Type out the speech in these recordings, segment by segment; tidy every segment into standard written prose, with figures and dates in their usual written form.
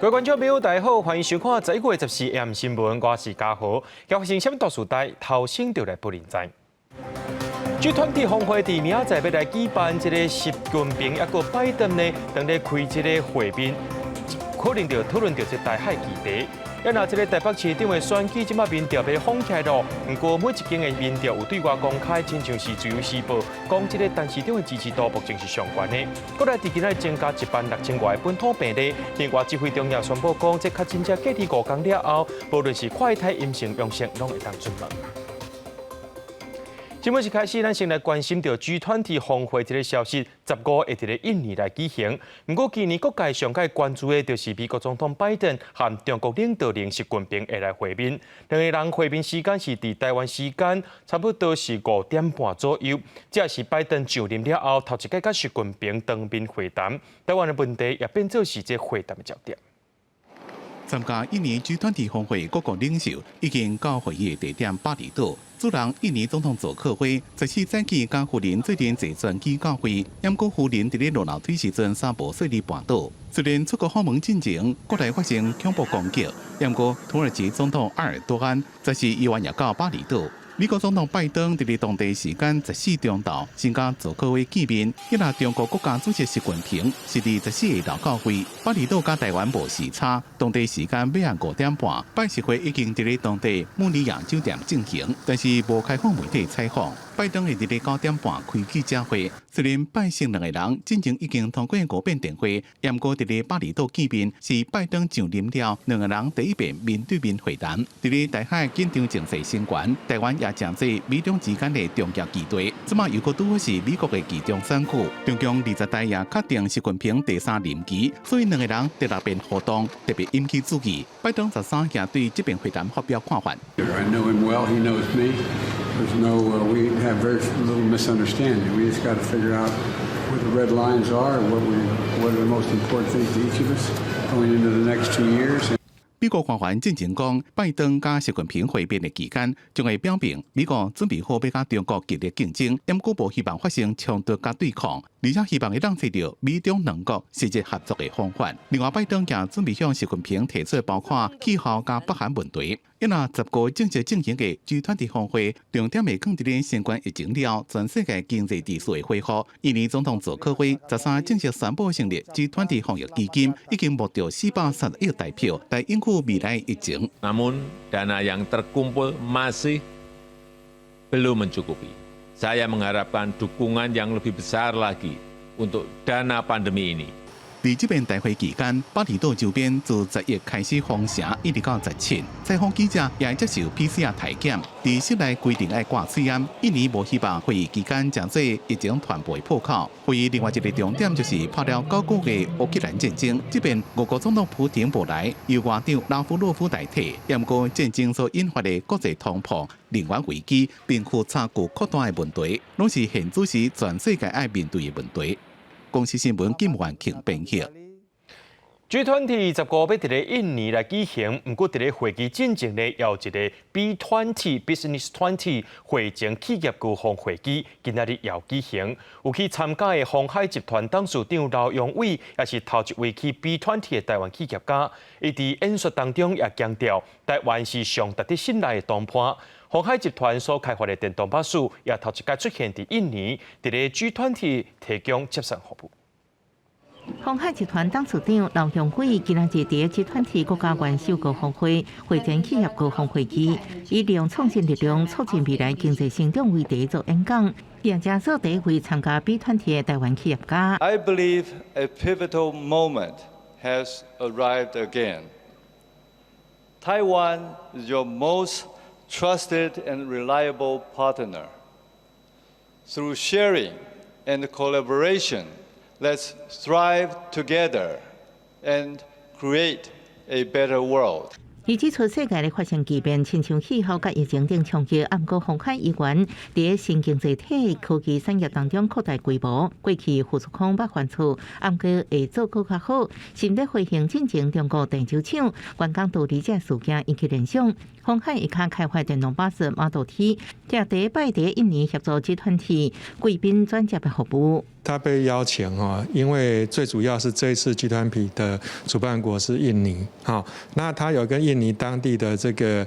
各位觀眾朋友，大家好，歡迎收看11月14 AM 新聞，我是嘉豪。發生啥物大事代，頭先就來報您知。G20 峰會佇明仔載欲來舉辦，這個習近平抑閣拜登呢，當咧開這個會面，可能就討論著這台海議題。啊，若這個台北市長的選舉，這馬民調欲放起來囉。毋過每一間的民調有對外公開，親像是自由時報，講這個陳市長的支持度目前是上懸的。閣來佇今仔增加1萬6千外本土病例，另外指揮中心宣布講，這確診者隔離5天了後，無論是快篩陰性、陽性，攏會當出門。新聞一開始，咱先來關心著 G20 峰會這個消息，15會佇咧印尼來舉行。毋過今年各界上蓋關注的，就是美國總統拜登和中國領導人習近平會來會面。兩个人會面時間是佇台灣時間差不多是5點半左右。這是拜登就任了後頭一擺佮習近平當面會談。台灣的問題也變做是這會談的焦點。參加印尼 G20 峰會各國領袖已經到會議地點巴厘島。主人印尼總統佐科威14早起佮夫人做陣坐專機到會，毋過夫人佇咧落樓梯時陣衫無細膩絆倒。雖然出國訪問進前，國內發生恐怖攻擊，毋過土耳其總統埃爾多安14依然也到巴厘島。美國總統拜登佇咧當地時間14中晝先佮佐科威見面，彼若中國國家主席習近平是佇十四下晝到會，巴厘島佮台灣無時差，當地時間欲暗5點半，拜習會已經佇咧當地慕尼亞酒店進行，但是無開放媒體採訪。拜登會佇咧9點半開記者會，雖然拜習兩個人進前已經通過五遍電話，毋過佇咧巴厘島見面是拜登上任了兩個人第一遍面對面會談。佇咧台海緊張情勢升懸，台灣也成做美中之間的重要基地。這馬又閣拄好是美國的期中選舉，中共二十大也確定習近平第三任期，所以兩個人第六遍互動特別引起注意。拜登13也對這遍會談發表看法。 I know him well, he knows me. There's no, we have very little misunderstanding. We just got to figure out where the red lines are, what are the most important things to each of us going into the next 2 years. 美國官員進前講，拜登佮習近平會面的期間，將會表明美國準備好欲佮中國激烈競爭，毋過無希望發生衝突佮對抗，而且希望會當揣著美中兩國實質合作的方法。另外，拜登也準備向習近平提出包括氣候佮北韓問題。彼若15正式進行的 G20 峰會，重點會放佇咧新冠疫情了全世界經濟秩序的恢復。印尼總統佐科威13正式宣布成立 G20 防疫基金，已經募著430億台票來應付未來疫情。 Namun dana yang terkumpul masih belum mencukupi. Saya mengharapkan dukungan yang lebih besar lagi untuk dana pandemi ini. 佇這遍大會期間，巴厘島周邊自11開始封城，一直到17，採訪記者也會接受 PCR 體檢。佇室內規定愛掛喙罨。印尼無希望會議期間成做疫情傳播的破口。會議另外一個重點就是拍了9個月烏克蘭戰爭。這遍俄國總統普丁無來，由外長拉夫洛夫代替。毋過戰爭所引發的國際通膨、能源危機、貧富差距擴大的問題，攏是現此時全世界愛面對的問題。公視新聞金萬慶編譯。 G20 15欲佇咧印尼來舉行，毋過佇咧會議進前呢，有一個 B20 Business 20會前企業高峰會議，今仔日也有舉行。有去參加的鴻海集團董事長劉揚偉，也是頭一位去 B20 的台灣企業家。伊佇演說當中也強調，台灣是上值得信賴的同伴。鴻海集團所開發的電動巴士也頭一擺出現佇印尼，佇咧 G20 提供接送服務。鴻海集團董事長劉揚偉今仔日佇 G20 國家元首高峰會會前企業高峰會議，以利用創新力量促進未來經濟成長為題做演講，也成做第一位參加 B20 的台灣企業家。 I believe a pivotal moment has arrived again. Taiwan is your most trusted and reliable partner. Through sharing and collaboration, let's thrive together and create a better world. 伊指出，世界咧發生巨變，親像氣候佮疫情等衝擊，毋過鴻海依然佇新經濟體科技產業當中擴大規模。過去付出可能捌犯錯，毋過會做閣較好。心咧飛行進前，中國鄭州廠員工逃離這事件引起聯想。鴻海會較開發電動巴士 Model T，這第一擺佇印尼協助 G20 貴賓轉接的服務。他被邀請哦，因為最主要是這一次 G20 的主辦國是印尼，哈，那他有跟印尼當地的這個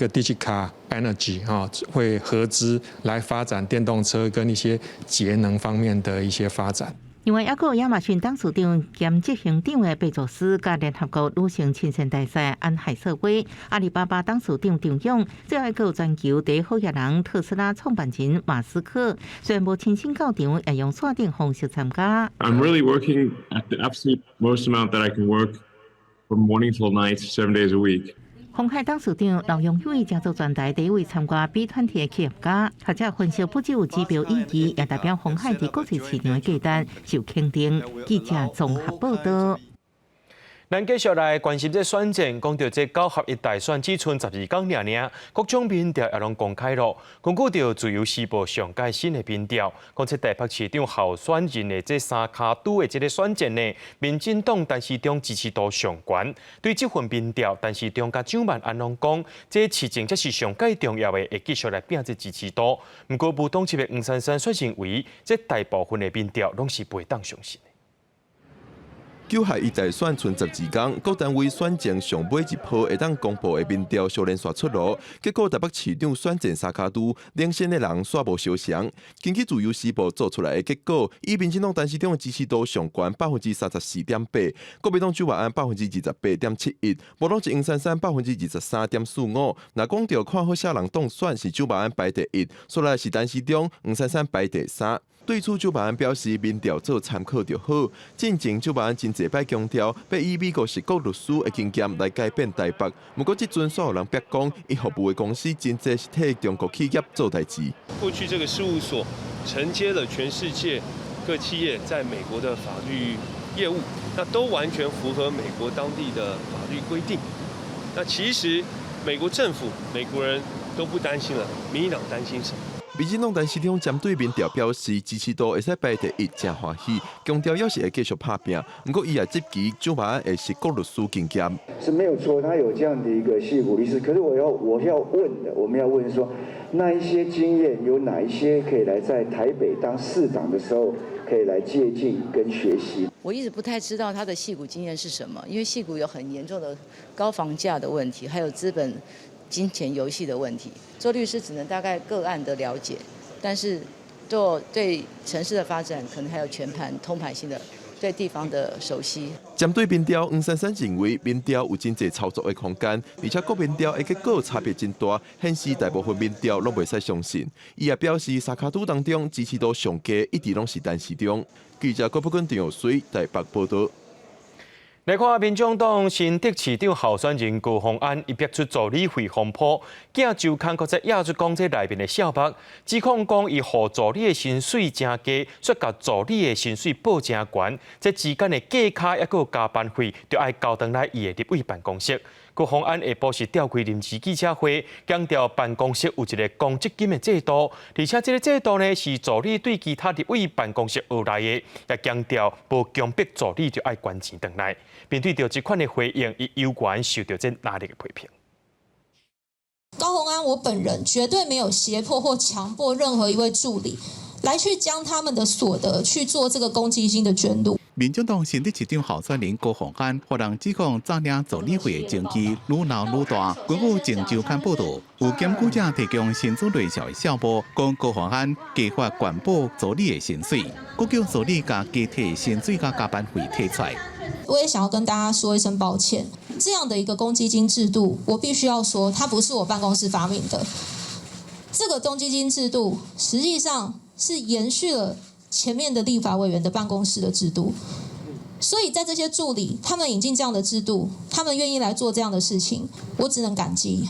Digica Energy 哈，會合資來發展電動車跟一些節能方面的一些發展。另外，抑閣有亞馬遜董事長兼執行長的貝佐斯，佮聯合國女性親善大使安海瑟薇，阿里巴巴董事長張勇，最後閣有全球第一好額人特斯拉創辦人馬斯克，雖然無親身到場，也用線頂方式參加。 I'm really working at the absolute most amount that I can work from morning till night, 7 days a week. 鴻海董事長劉揚偉成做全台第一位參加 B20 的企業家，學者分析不只有指標意義，也代表鴻海佇國際市場的價值受肯定。記者綜合報道。咱繼續來關心這選戰，講著這九合一大選只賰12工爾爾，各種民調也攏公開囉。根據著自由時報上蓋新的民調，講這台北市長候選人的這三跤拄的這个選戰呢，民進黨陳時中支持度上懸。對這份民調，陳時中佮蔣萬安攏講，這市政才是上蓋重要的，會繼續來拼這支持度。毋過無黨籍的黃珊珊卻認為，這大部分的民調攏是袂當相信的。九合一大選賰12工，各單位選前上尾一波會當公布的民調相連紲出爐，結果台北市長選戰三跤拄，領先的人煞無相像。根據自由時報做出來的結果，以民進黨陳時中的支持度上懸34.8%，國民黨蔣萬安28.71%，無黨籍黃珊珊23.45%。若講著看好啥人當選，是蔣萬安排第一，煞來是陳時中、黃珊珊排第三。對此，蔣萬安表示，民調做參考就好。進前蔣萬安真濟擺強調，欲以美國矽谷律師的經驗來改變台北。毋過，這陣煞有人逼講，伊服務的公司真濟是替中國企業做代誌。過去這個事務所承接了全世界各企業在美國的法律業務，那都完全符合美國當地的法律規定。那其實美國政府、美國人都不擔心了，民進黨擔心什麼？民進黨陳時中針對民調表示支持度會使排第一，誠歡喜，強調猶是會繼續拍拚。毋過伊也質疑蔣萬安的矽谷律師經驗是沒有錯，他有這樣的一個矽谷律師。可是我要問的，我們要問說，那一些經驗有哪一些可以來在台北當市長的時候可以來借鑑跟學習？我一直不太知道他的矽谷經驗是什麼，因為矽谷有很嚴重的高房價的問題，還有資本金錢遊戲的問題。做律師只能大概個案的了解，但是做對城市的發展，可能還有全盤通盤性的對地方的熟悉。針對民調，黃珊珊認為民調有真濟操作的空間，而且各民調的結果差別真大，顯示大部分民調攏袂使相信。伊也表示，三跤拄當中支持度上低，一直攏是陳時中。記者郭福根、陳玉水台北報道。來看民眾黨新竹市長候選人高虹安，伊逼出助理費風波，鏡週刊閣再掖出講這內面的小目，指控講伊予助理的薪水誠低，煞共助理的薪水報誠懸，這之間的價差抑閣有加班費，就愛交轉來伊的立委辦公室。高虹安下晡是召開臨時記者會，強調辦公室有一个公積金的制度，而且這个制度呢是助理對其他立委辦公室學來的，也強調無強迫助理就愛捐錢轉來。面對著這款的回應，伊猶原受著這藍綠的批評。高虹安，我本人絕對沒有脅迫或強迫任何一位助理來去將他們的所得去做這個公積金的捐入。民進黨新竹市長候選人高虹安，予人指控詐領助理費的證據愈鬧愈大。根據《鏡週刊》報導，有檢舉者提供薪資類似的帳簿，講高虹安計劃全部助理的薪水，閣叫助理共加提薪水佮加班費提出來。我也想要跟大家說一聲抱歉，這樣的一個公積金制度，我必須要說，它不是我辦公室發明的。這個公積金制度實際上是延續了前面的立法委員的辦公室的制度，所以在這些助理他們引進這樣的制度，他們願意來做這樣的事情，我只能感激。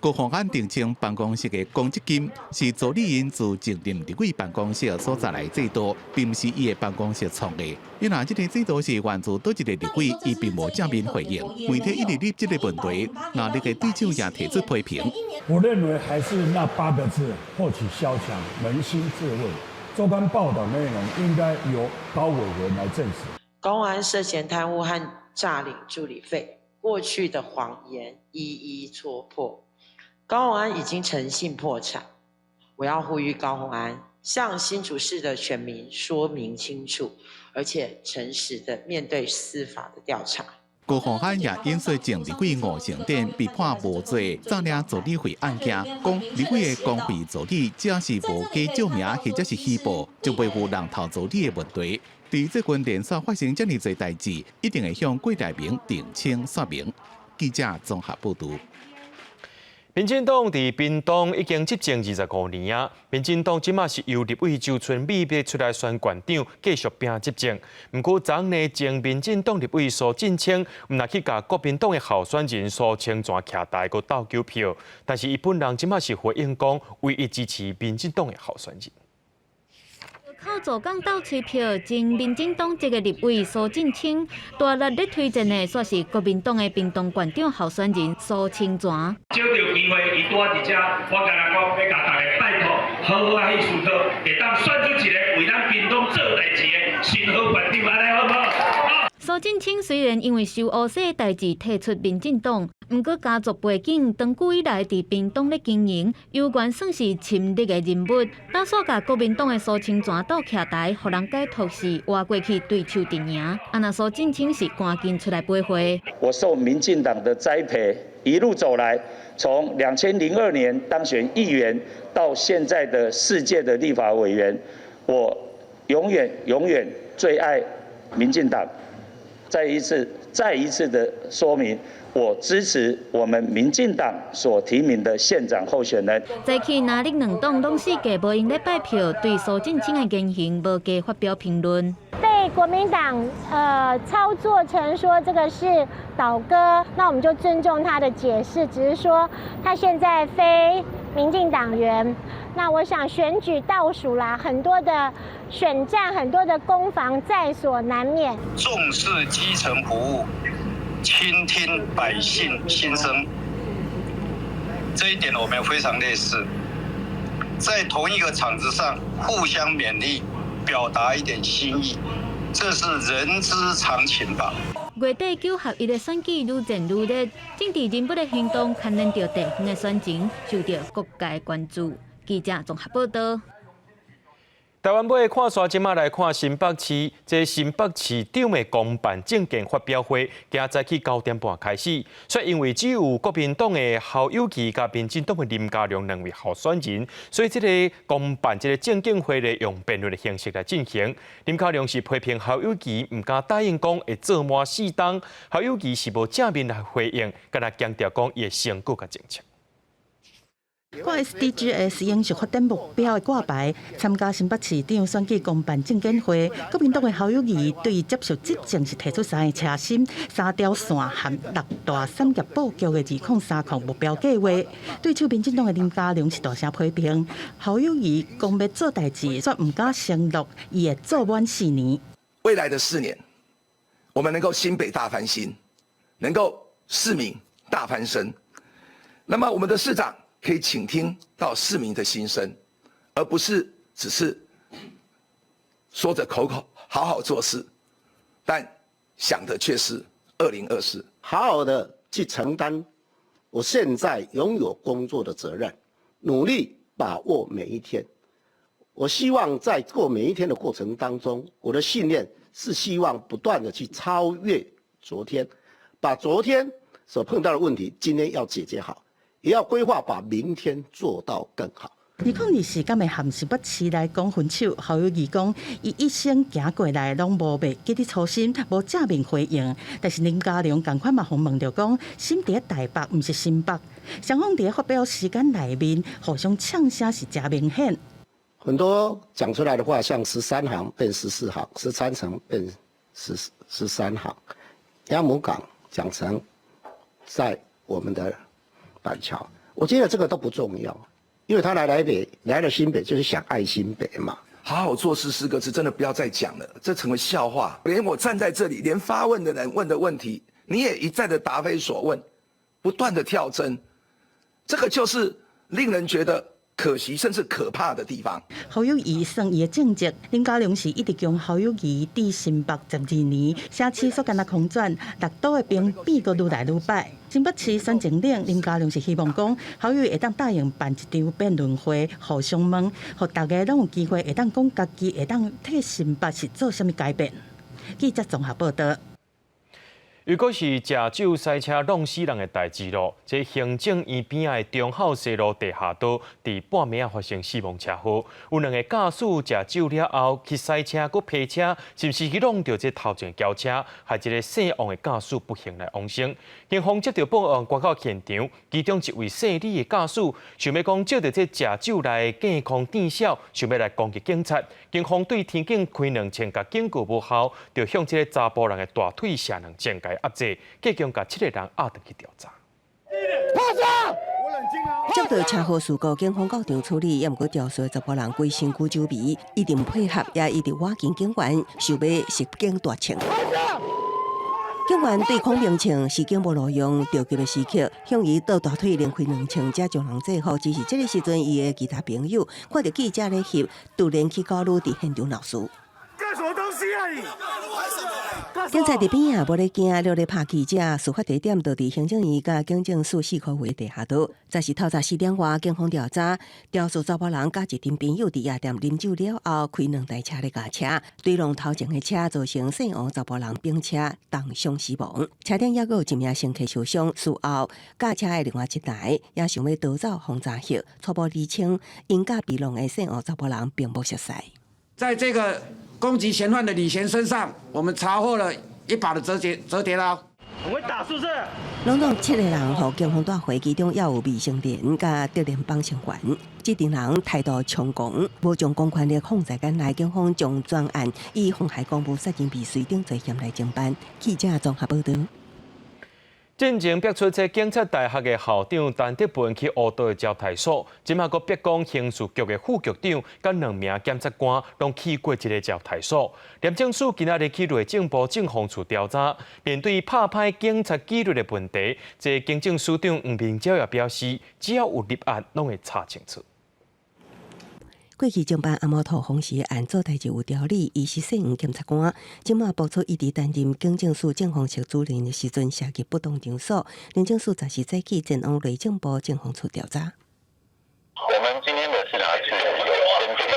高虹安澄清辦公室的公積金是助理𪜶自前任立委辦公室所帶來制度，並毋是伊的辦公室創的。伊若這个制度是源自佗一个立委，伊並無正面回應。媒體一直入這个問題，藍綠的對手也提出批評。我認為還是那八個字：禍起蕭牆，捫心自問。周刊報道內容應該由高委員來證實。高虹安涉嫌貪污和詐領助理費。過去的謊言一一戳破。高虹安已經誠信破產，我要呼籲高虹安向新竹市的選民說明清楚，而且誠實的面對司法的調查。高虹安也引述前立委吳盛典被判無罪，詐領助理費案件，講立委的公費助理只要是無加照名或者是虛報，就袂有人頭助理的問題。佇最近連續發生遮爾濟代誌，一定會向郭台銘澄清說明。記者綜合報導。民進黨佇屏東已經執政25年啊！民進黨這馬是由立委周春米欲出來選縣長，繼續拼執政。毋過昨昏前民進黨立委蘇震清，毋但去共國民黨的候選人蘇清泉徛台閣鬥求票，但是伊本人這馬是回應講，唯一支持民進黨的候選人。靠組港鬥催票，前民進黨籍的立委蘇震清，大力咧推薦的，煞是國民黨的屏東縣長候選人蘇清泉。藉著機會，伊拄仔佇遮，我敢若講，欲共大家拜託，好好仔去思考，會當選出一个為咱屏東做代誌的新好縣長，按呢好無好？蘇震清雖然因為收烏色的代誌退出民進黨，毋過家族背景長久以來佇屏東咧經營，猶原算是親綠的人物。打算共國民黨的蘇清泉鬥徛台，予人解讀是倚過去對手陣營。啊，若蘇震清是趕緊出來回話。我受民進黨的栽培，一路走來，從2002年當選議員到現在的四屆的立法委員，我永遠永遠最愛民進黨。再一次、再一次的說明，我支持我們民進黨所提名的縣長候選人。早起藍綠兩黨攏死計無閒咧拜票，對蘇震清的言行無加發表評論。被國民黨操作成說這個是倒戈，那我們就尊重他的解釋，只是說他現在非民進黨員。那我想選舉倒數啦，很多的選戰，很多的攻防在所難免。重視基層服務，傾聽百姓心聲，這一點我們非常類似。在同一個場子上互相勉勵，表達一點心意，這是人之常情吧。月底九合一的選舉愈戰愈熱，政治人物的行動牽連著地方的選情，受著各界關注。記者綜合報道。台灣尾看煞，這馬來看新北市，這新北市長的公辦政見發表會，今早起9點半開始。所以因為只有國民黨的侯友宜佮民進黨的林佳龍兩位候選人，所以這個公辦這个政見會咧用辯論的形式來進行。林佳龍是批評侯友宜毋敢答應講會做滿四冬，侯友宜是無正面來回應，干焦強調講伊的成果佮政策。看 SDGs 永續發展目標的掛牌，參加新北市長選舉公辦政見會，國民黨的侯友宜對接續執政是提出三个車心、三條線和六大產業布局的2030目標計劃。對手民進黨的林佳龍是大聲批評侯友宜講欲做代誌，卻毋敢承諾伊會做滿四年。未來的四年，我們能夠新北大翻新，能夠市民大翻身。那麼我們的市長可以傾聽到市民的心聲，而不是只是說着口口好好做事，但想的卻是2024。好好的去承擔我現在擁有工作的責任，努力把握每一天。我希望在過每一天的過程當中，我的信念是希望不斷的去超越昨天，把昨天所碰到的問題，今天要解決好。也要規劃把明天做到更好。2024敢會和新北市來講分手，侯友宜講，伊一生行過來攏無袂記得初心，無正面回應。但是林佳龍仝款嘛，予問著講，心佇台北，毋是新北。雙方佇發表時間內面互相嗆聲是誠明顯。很多講出來的話，像13行變14行，13層變13行，鴨母港講成在我們的板橋，我覺得這個都不重要，因為他來台北，來了新北就是想愛新北嘛。好好做事四個字真的不要再講了，這成為笑話。連我站在這裡，連發問的人問的問題，你也一再的答非所問，不斷的跳針，這個就是令人覺得可惜甚至可怕的地方。侯友宜算伊的政績，林佳龍是一直將侯友宜佇新北12年，城市所干焦空轉，六都的兵變閣愈來愈歹。新北市選前頂，林佳龍是希望講侯友宜會當答應辦一場辯論會，互相問，予大家攏有機會會當講家己會當替新北市做啥物改變。記者綜合報道。如果是食酒駛車弄死人的代誌咯，這行政院邊仔的忠孝西路地下道，佇半暝仔發生死亡車禍，有兩個駕駛食酒了後去駛車，閣泊車，是毋是去挵著這頭前轎車，害一个姓王的駕駛不幸來往生。警方接到報案，趕到現場，其中一位姓李的駕駛想欲講借著這食酒來隔空變小，想欲來攻擊警察。警方對天警開兩槍，共警告無效，就向這个查埔人的大腿射兩槍，共壓制，計共共七个人押轉去調查。接到車禍事故，警方到場處理，也毋過肇事的查埔人規身軀酒味，一直毋配合，也一直倚近警員，想欲襲警奪槍。警員對空鳴槍，示警無路用，著急的時刻向伊倒大腿連開兩槍，才將人制服。只是這个時陣，伊的其他朋友看著記者咧翕，突然起顧慮佇現場鬧事。幹什麼東西啊你？警察佇邊仔無咧驚，了咧拍記者。事發地點就佇行政院佮警政署四箍圍地下道。這是透早四點外，警方調查，肇事查埔人佮一陣朋友佇夜店啉酒了後，開兩台車咧駕車，對挵頭前的車造成姓王查埔人反車重傷死亡。車頂猶閣有一名乘客受傷。事後駕車的另外一台也想欲逃走，予查獲。初步釐清，𪜶佮被挵的姓王查埔人並無熟似。在這個攻擊嫌犯的李賢身上，我們查獲了一把的折疊刀。我會打是不是？攏總七个人予警方帶回，其中也有未成年佮竹聯幫成員。這陣人態度猖狂，無將公權力放在眼內，警方將全案以妨害公務殺人未遂等罪嫌來偵辦。記者綜合報道。進前逼出這警察大學的校長陳德文去烏道的招待所，這馬閣逼講刑事局的副局長佮兩名檢察官攏去過這个招待所。廉政署今仔日去內政部政風處調查，面對拍歹警察紀律的問題，這警政署長黃明昭也表示，只要有立案，攏會查清楚。過去偵辦阿摩托風時案做代誌有條理，伊是姓黃檢察官，這馬爆出伊佇擔任警政署政風室主任的時陣，涉入不當場所，廉政署十四早起前往內政部政風處調查。我們今天的視察是有先去內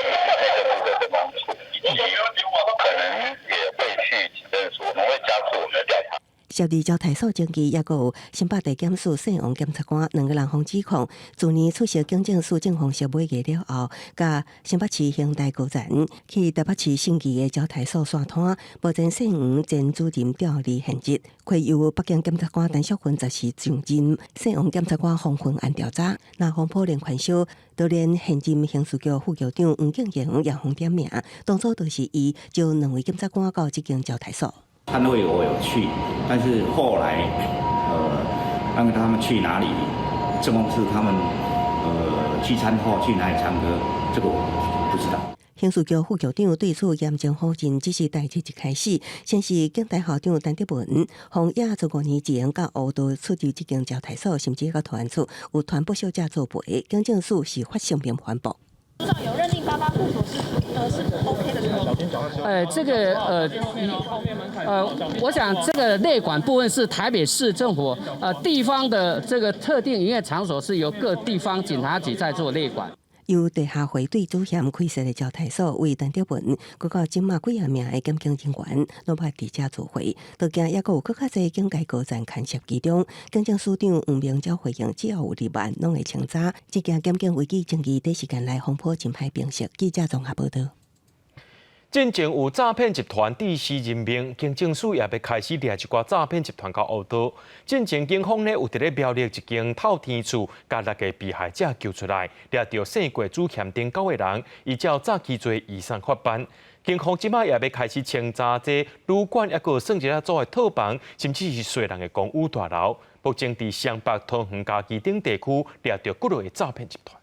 政部的政風處，以及可能也會去警政署，我們會加速我們的調查。涉入招待所證據，抑閣有新北地檢署姓王檢察官兩个人予指控，去年出席警政署政風室會議了後，佮新北市刑大高層去台北市信義的招待所散攤，目前姓黃前主任調離現職，交由北京檢察官陳淑芬十四上任，姓王檢察官予分案調查，若風波連環燒，就連現任刑事局副局長黃敬賢也予點名，當初就是伊招兩位檢察官到這間招待所。餐會我有去，但是後來，讓他們去哪裡，政風室他們，聚餐後去哪裡唱歌，這個我不知道。刑事局副局長對此嚴正否認，只是代誌一開始，先是警大校長陳德文，予押自五年前佮烏道出入這間招待所，甚至到台灣處有傳不少者作陪，警政署是發聲明反駁。署長有認定八八護所是 OK 的嗎？這個我想這個內管部分是台北市政府，地方的這個特定營業場所是由各地方警察局在做內管。由地下匯兌主嫌開設的招待所，為陳德文，閣到這馬幾仔名的檢警人員，攏捌佇遮聚會，都驚猶閣有閣較濟警界高層牽涉其中。警政署長黃明昭回應，只要有立案，攏會清查。這件檢警違紀證據，短時間內風波真歹平息。記者綜合報道。進前有詐騙集團致死人命，警政署也欲開始掠一寡詐騙集團佮烏道。進前警方呢有佇咧苗栗一間透天厝，共六个被害者救出來，掠著姓郭主嫌頂九个人，依照詐欺罪移送法辦。警方這馬也欲開始清查這旅館，抑閣算一下做的套房，甚至是細人的公寓大樓。目前佇雙北、桃園、嘉義等地區掠著幾落个詐騙集團。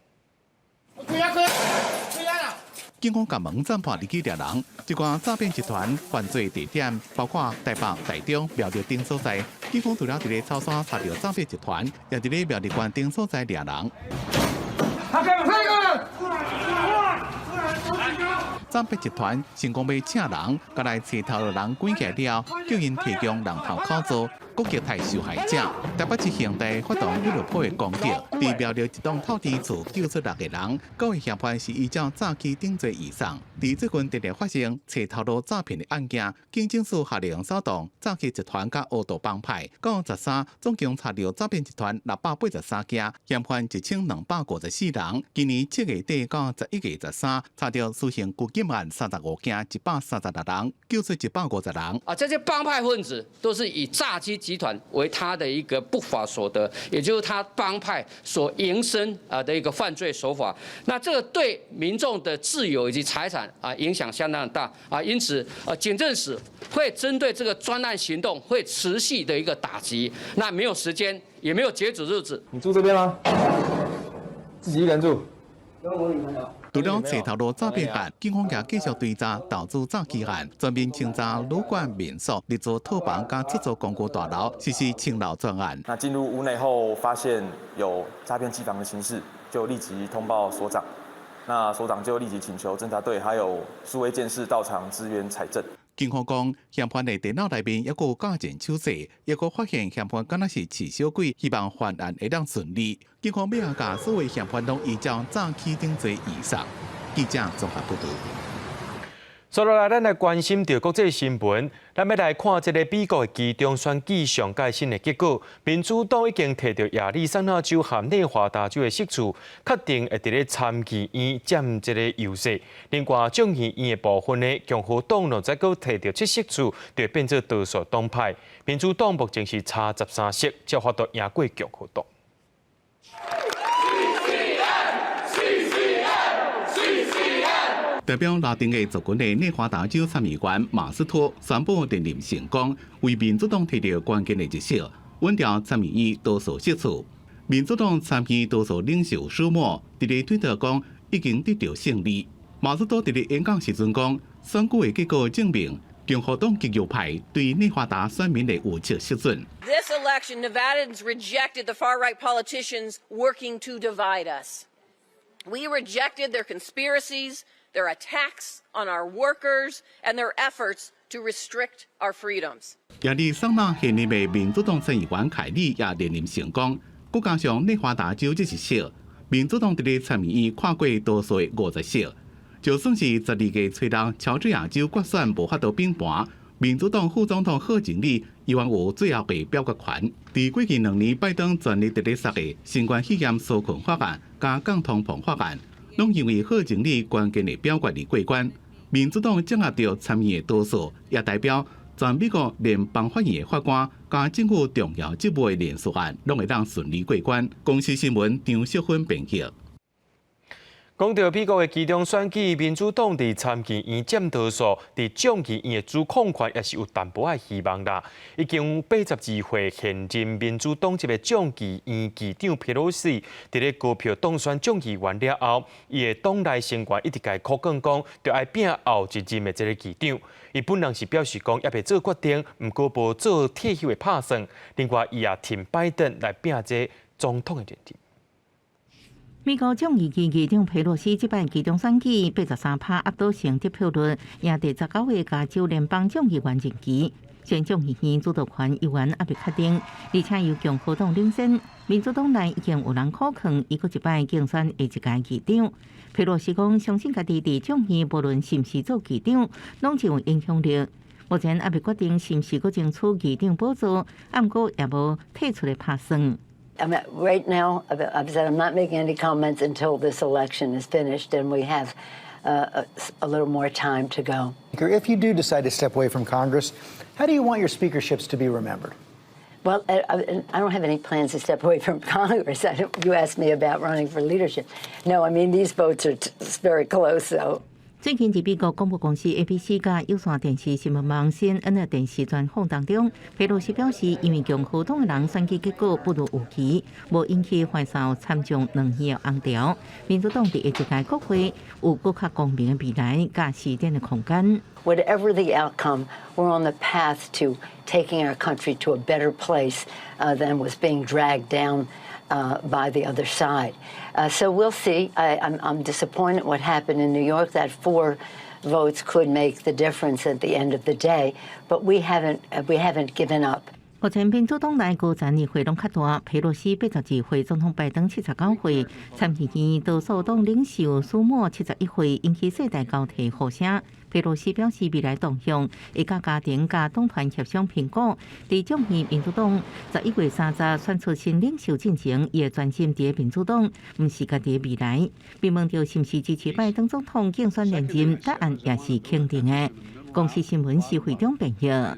警方共門斬破入去掠人，這寡詐騙集團犯罪地點包括台北、台中、苗栗等所在。警方除了佇咧草山查著詐騙集團，也佇咧苗栗縣等所在掠人。他幹嘛？詐騙集團成功欲請人，共來揣頭路人關起來了，叫𪜶提供人頭口座，攻擊刣受害者。台北市刑大發動俱樂部的攻擊，佇苗栗一棟透天厝救出六個人，九個嫌犯是依照詐欺定罪移送。佇最近常常發生揣頭路詐騙的案件，警政署下令掃蕩詐欺集團佮黑道幫派，九十三總共查著詐騙集團683件，嫌犯1254人。今年7月底到11月13，查著私刑拘禁案35件，136人，救出150人。啊，這些幫派分子都是以詐欺集團為他的一個不法所得，也就是他幫派所營生啊的一個犯罪手法。那這個對民眾的自由以及財產啊影響相當大啊，因此警政署會針對這個專案行動，會持續的一個打擊。那沒有時間，也沒有截止日子。你住這邊嗎？自己一個人住？跟我女朋友。除了揣頭路詐騙案，警方也繼續追查投資詐欺案，全面清查旅館民宿、日租套房佮出租公寓大樓，實施清樓專案。那進入屋內後，發現有詐騙機房的情勢，就立即通報所長。那所長就立即請求偵查隊還有數位鑑識到場支援採證。警方講，嫌犯的電腦內面猶閣有監證手冊，猶閣發現嫌犯敢若是飼小鬼，希望犯案會當順利。警方欲共所有嫌犯攏依照詐欺等罪移送。記者綜合報導。接落來，咱來關心著國際新聞。咱欲來看這个美國的期中選舉上蓋新的結果。民主黨已經提著亞利桑那州和內華達州的席次，確定會佇咧參議院佔這个優勢。另外，眾議院的部分呢，共和黨若再閣提著七席次，就會變做多數黨派。民主黨目前是差13席，才有法度贏過共和黨。 CCM CCM CCM 代表拉丁裔族群的內華達州參議員馬斯托宣布連任成功，為民主黨提著關鍵的一席，穩牢參議院多數席次。民主黨參議多數領袖舒默佇咧推特講已經得著勝利。馬斯托佇咧演講時陣講，選舉的結果證明共和黨極右派對內華達選民的預測失準。 This election, Nevadans rejected the far-right politicians working to divide us. We rejected their conspiracies, their attacks on our workers, and their efforts to restrict our freedoms. 亞利桑那現任的民主黨參議員凱利也連任成功，閣加上內華達州這一席，民主黨佇咧參議院跨過多數的50席，就算是12月初六喬治亞州決選無法度平盤，民主黨副總統賀錦麗依然有最後的表決權。佇過去2年，拜登全力佇咧殺的新冠肺炎紓困法案佮降通膨法案，攏因為賀錦麗關鍵的表決而過關。民主黨掌握著參議的多數，也代表全美國聯邦法院的法官佮政府重要職務的人事案，攏會當順利過關。公視新聞張淑芬編輯。講著美國的期中選舉，民主黨佇參議院佔多數，佇眾議院的主控權也是有淡薄仔希望啦。已經82歲現任民主黨籍的眾議院議長佩洛西，佇咧高票當選眾議員了後，伊的黨內成員一直共伊苦勸講，著愛拼後一任的這个議長。伊本人是表示講，猶未做決定，毋過無做退休的拍算。另外，伊也挺拜登來拼這總統的連任。美國眾議院議長佩洛西這擺期中選舉83%壓倒性得票率，贏第19個加州聯邦眾議員任期。雖然眾議院主導權猶原猶未確定，而且由共和黨領先，民主黨內已經有人苦勸伊閣一擺競選下一屆議長。佩洛西講，相信家己佇眾議無論是毋是做議長，攏真有影響力。目前猶未決定是毋是閣爭取議長寶座，毋過也無退出的拍算。 I mean, right now, I've said I'm not making any comments until this election is finished and we have a little more time to go. If you do decide to step away from Congress, how do you want your speakerships to be remembered? Well, I don't have any plans to step away from Congress. You asked me about running for leadership. No, I mean, these votes are very close, so. 最近，佇美國廣播公司 ABC 佮有線電視新聞網 CNN 的電視專訪當中，佩洛西表示，因為共和黨的人選舉結果不如預期，無引起橫掃參眾兩院的紅潮。民主黨佇下一屆國會有閣較光明的未來佮施展的空間。Whatever the outcome, we're on the path to taking our country to a better place than was being dragged down by the other side. So we'll see. I'm disappointed what happened in New York. That four votes could make the difference at the end of the day, but we haven't given up. 目前民主黨內高層年歲攏較大，佩洛西82歲，總統拜登79歲，參議院多數黨領袖舒默71歲，引起世代交替呼聲。佩洛西表示，未來動向會佮家庭佮黨團協商評估。佇眾議民主黨11月30選出新領袖進前，伊會專心佇民主黨，毋是家己未來。被問到是毋是支持拜登總統競選連任，答案也是肯定的。公視新聞是會長編譯。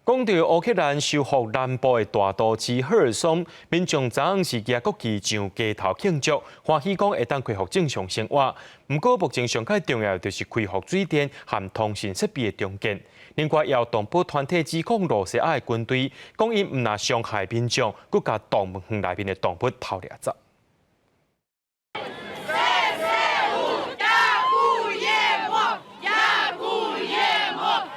講到烏克蘭收復南部的大都市赫爾松，民眾昨昏是舉國旗上街頭慶祝，歡喜講會當恢復正常生活。毋過目前上較重要就是恢復水電和通訊設備的重建。另外，有動保團體指控羅西亞的軍隊，講𪜶毋但傷害民眾，閣共動物園內面的動物偷掠走。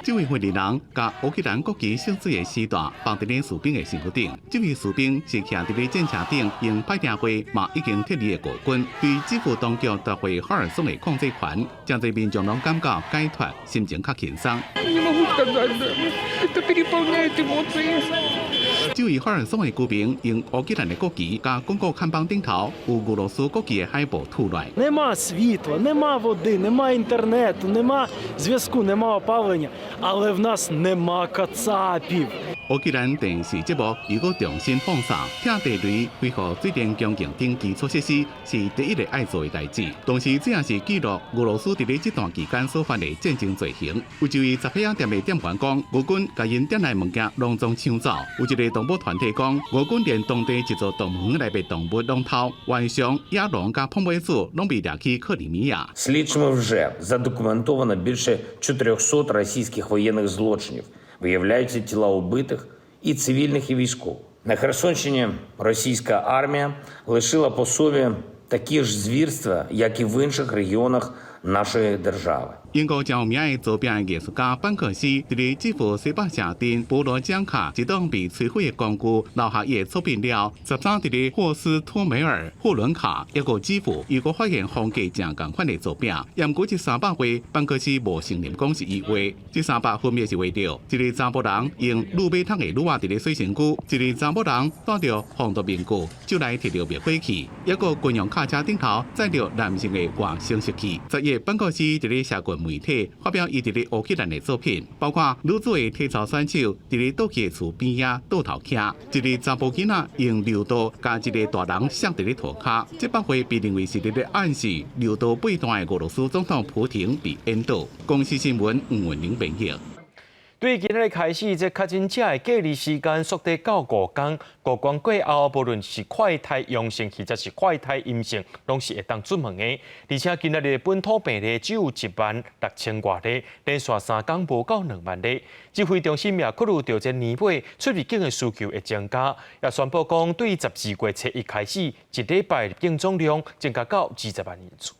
這位訓練人共烏克蘭國旗色水的絲帶綁佇咧士兵的身軀頂。這位士兵是徛佇咧戰車頂，用歹聽話嘛已經撤離的俄軍，對基輔當局奪回赫爾松的控制權，誠濟民眾攏感覺解脫，心情較輕鬆。這位赫爾松的居民用烏克蘭的國旗共廣告看板頂頭有俄羅斯國旗的海報吐來。 Нема світла, нема води, нема інтернету, нема зв'язку, нема опалення, але в нас нема кацапів. 烏克蘭電視節目又閣重新放送，拆地雷、恢復水電供應等基礎設施是第一个愛做的代誌。同時，這也是記錄俄羅斯佇咧這段期間所犯的戰爭罪行。有一位雜貨仔店的店員講，俄軍共𪜶店內物件攏總搶走。有一个動保團體講，俄軍連當地一座動物園內的動物攏偷，浣熊、野狼佮膨尾鼠攏被掠去克里米亞。 Слідчими вже задокументовано більше 400 російських воєнних злочинів. Виявляються тіла убитих і цивільних, і військових. На Херсонщині російська армія лишила по собі такі ж звірства, як і в інших регіонах нашої держави. 英國誠有名的造餅藝術家班克斯，佇咧基輔西北城鎮波羅江卡一棟被摧毀的工具留下伊的作品了。13佇咧霍斯托梅爾、霍倫卡抑閣基輔，又閣發現風格誠仝款的作品。毋過這300畫，班克斯無承認講是伊畫。這三幅分別是畫著一个查埔人用鋁馬桶的橢仔佇咧洗身軀，一个查某人戴著防毒面具，手內提著滅火器，抑閣軍用卡車頂頭載著男性的外生殖器。10月，班克斯佇咧社群媒體發表伊佇咧烏克蘭的作品，包括女子的體操選手佇咧倒去的厝邊仔倒頭徛，一个查埔囡仔用溜刀共一个大人摔佇咧塗跤。這幅畫被認為是佇咧暗示溜刀背彈的俄羅斯總統普廷被引導。公視新聞吳文玲編譯。對今仔日開始，這確診者的隔離時間縮短到5天，5天過後，無論是快篩陽性或者是快篩陰性，攏是會當出門的。而且今仔日本土病例只有1萬6千外例，連續3工無到2萬例。指揮中心也考慮到這年尾出入境的需求會增加，也宣布講對12月初一開始，一禮拜入境總量增加到20萬人次。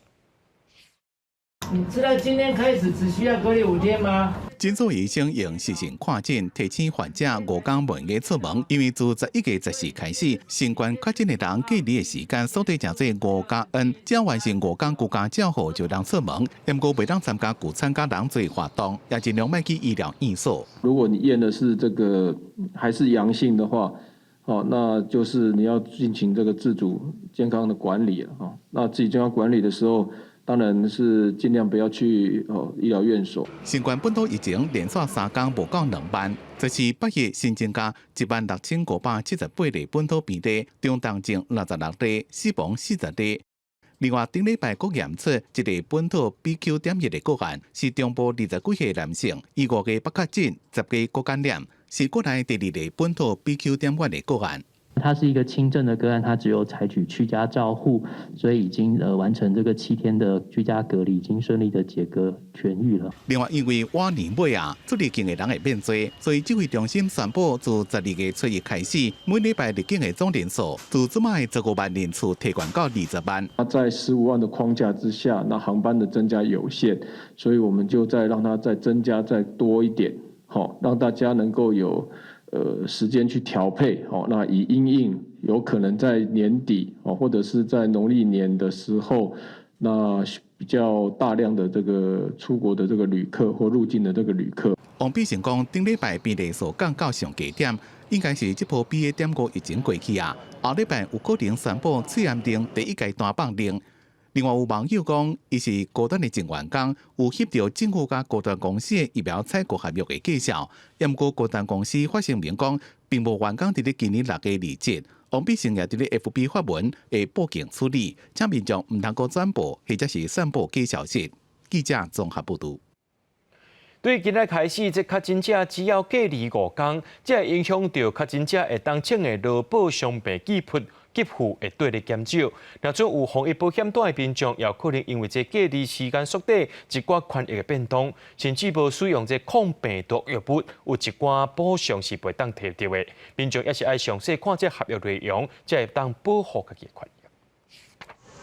你知道今天開始只需要隔離5天嗎？診所醫生用視訊看診，提醒患者5工袂用出門，因為自11月14開始，新冠確診的人隔離的時間縮短成做5加N，只要完成五工居家照護就通出門，毋過袂當參加聚餐佮人濟活動，也盡量莫去醫療院所。如果你驗的是這個還是陽性的話，哦，那就是你要進行這個自主健康的管理了。哦，那自己健康管理的時候，當然是盡量不要去哦醫療院所。新冠本土疫情連續3工無到2萬，這是8月新增加16,578例本土病例，中重症66例，死亡40例。另外，頂禮拜閣驗出一個本土 BQ.1的個案，是中部20幾歲男性，伊5月捌確診，10月閣感染，是國內第二例本土 BQ.1的個案。它是一個輕症的個案，它只有採取居家照護，所以已經完成這個7天的居家隔離，已經順利的解隔痊癒了。另外，因為倚年尾啊，出入境的人會變濟，所以指揮中心宣布，自12月初一開始，每禮拜入境的總人數自這擺15萬人次提懸到20萬。那在十五萬的框架之下，那航班的增加有限，所以我們就再讓它再增加再多一點，好，讓大家能夠有時間去調配，好，那以因應有可能在年底哦，或者是在農曆年的時候，那比較大量的這個出國的這個旅客或入境的這個旅客。王必勝講，頂禮拜病例數降到上低點，應該是這波 BA.5疫情過去啊，後禮拜有可能宣布戒嚴令第一階段放令。另外有網友講，伊是高端的前員工，有翕著政府佮高端公司的疫苗採購合約的介紹。毋過高端公司發聲明講，並無員工佇咧今年6月離職。王必勝也佇咧 FB 發文，會報警處理，請民眾毋通閣轉播或者是散布假消息。記者綜合報導。對今仔開始，這確診者只要隔離5工，這會影響著確診者會當請的勞保傷病給付會對咧減少。若準有防疫保險單的民眾，也可能因為這隔離時間縮短，一寡權益的變動，甚至無使用這抗病毒藥物，有一寡補償是袂當提著的。民眾也是愛詳細看這合約內容，才會當保護家己的權益。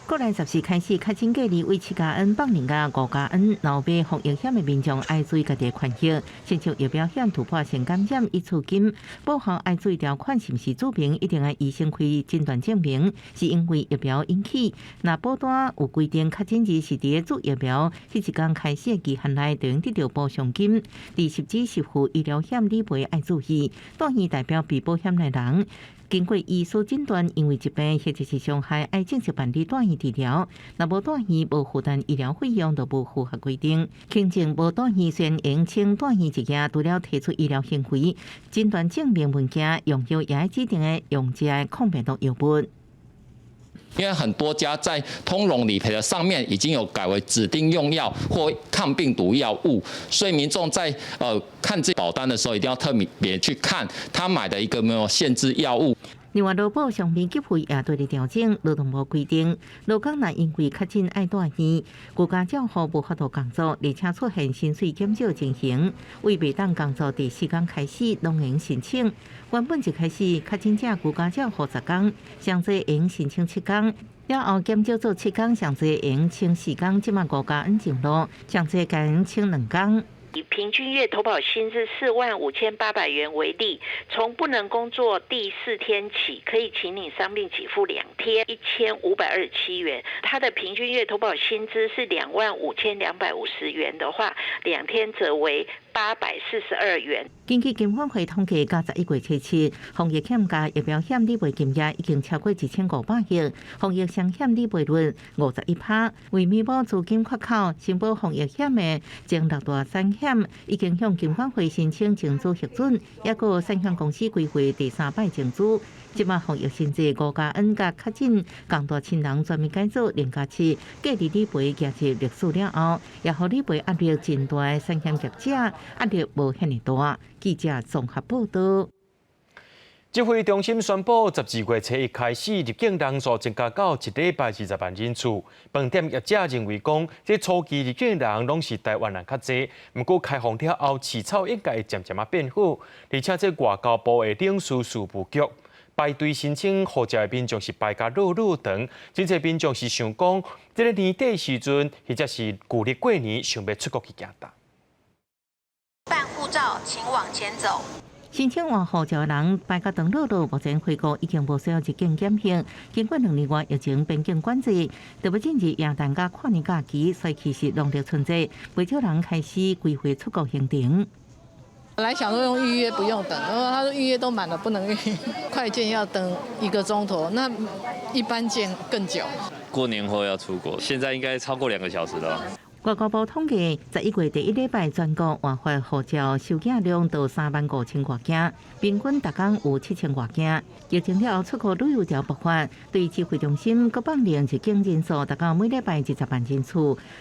國內14開始確診隔離，為7加N放零佮5加N，若買防疫險的民眾愛注意家己的權益，親像疫苗險突破性感染一次金，保後愛注意條款是毋是註明一定愛醫生開診斷證明，是因為疫苗引起。若保單有規定確診日是佇注疫苗彼一工開始的期限內，就會得著補償金。佇實支實付醫療險理賠愛注意，住院代表被保險的人。經過醫師診斷，因為疾病或者是傷害，愛正式辦理住院治療。若無住院，無負擔醫療費用，就無符合規定。輕症無住院，雖然會請住院一夜，除了提出醫療行為診斷證明文件，用藥也愛指定的用這个抗病毒藥物。因為很多家在通融理賠的上面已經有改為指定用藥或抗病毒藥物，所以民眾在看這保單的時候，一定要特別去看他買的一個沒有限制藥物。另外，勞保傷病給付也對咧調整，勞動部規定，勞工若因為確診愛住院，居家照護無法度工作，而且出現薪水減少情形，為袂當工作第四工開始，攏會申請。原本一開始確診者居家照護10工，上濟會用申請7工，了後減少做7工，上濟會用請4工，這馬5加N上路，上濟改用請2工。以平均月投保薪資45,800元為例，從不能工作第四天起，可以請領傷病給付2天，1527元。他的平均月投保薪資是25,250元的話，2天則為842元。根據金管會統計，到11月初7，防疫險佮疫苗險理賠金額已經超過1500億，防疫雙險理賠率51%。為彌補資金缺口，申報防疫險的前六大產險已經向金管會申請增資核准，抑閣有產險公司規劃第三擺增資。這馬防疫限制5加N佮確診，共大親人全面解除0加7隔離理賠，行入歷史了後，也予理賠壓力真大的產險業者壓力無遐爾大。記者綜合報導。指揮中心宣布，12月初一開始入境人數增加到一禮拜20萬人次。飯店業者認為講，這初期入境人攏是台灣人較濟，毋過開放了後，市場應該會漸漸仔變好。而且這外交部的領事事務局排隊申請護照的民眾是排甲落落長，真濟民眾是想講，這个年底時陣或者是舊曆過年想欲出國去行呾。辦護照，請往前走。申請換護照的人排甲長落落，目前回國已經無需要入境檢疫。經過2年外疫情邊境管制，特別進入元旦佮跨年假期，所以其實農曆春節，不少人開始規劃出國行程。本來想說用預約不用等，然後他說預約都滿了，不能預。快件要等一個鐘頭，那一般件更久。過年後要出國，現在應該超過2個小時了。外交部統計，11月第一禮拜全國換發護照收件量到3萬5千外件，平均逐工有7000外件。疫情了後出國旅遊潮爆發，對指揮中心閣放令入境人數達到每禮拜20萬人次。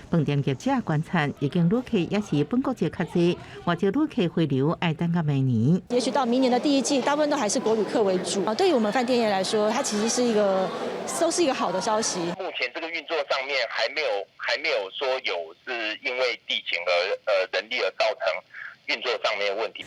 飯店業者觀察，入境旅客也是本國籍較濟，外籍旅客回流愛等到明年。也許到明年的第一季，大部分都還是國旅客為主啊。對於我們飯店業來說，它其實是一個都是一個好的消息。目前這個運作上面還沒有說有是因為地勤而人力而造成運作上面問題。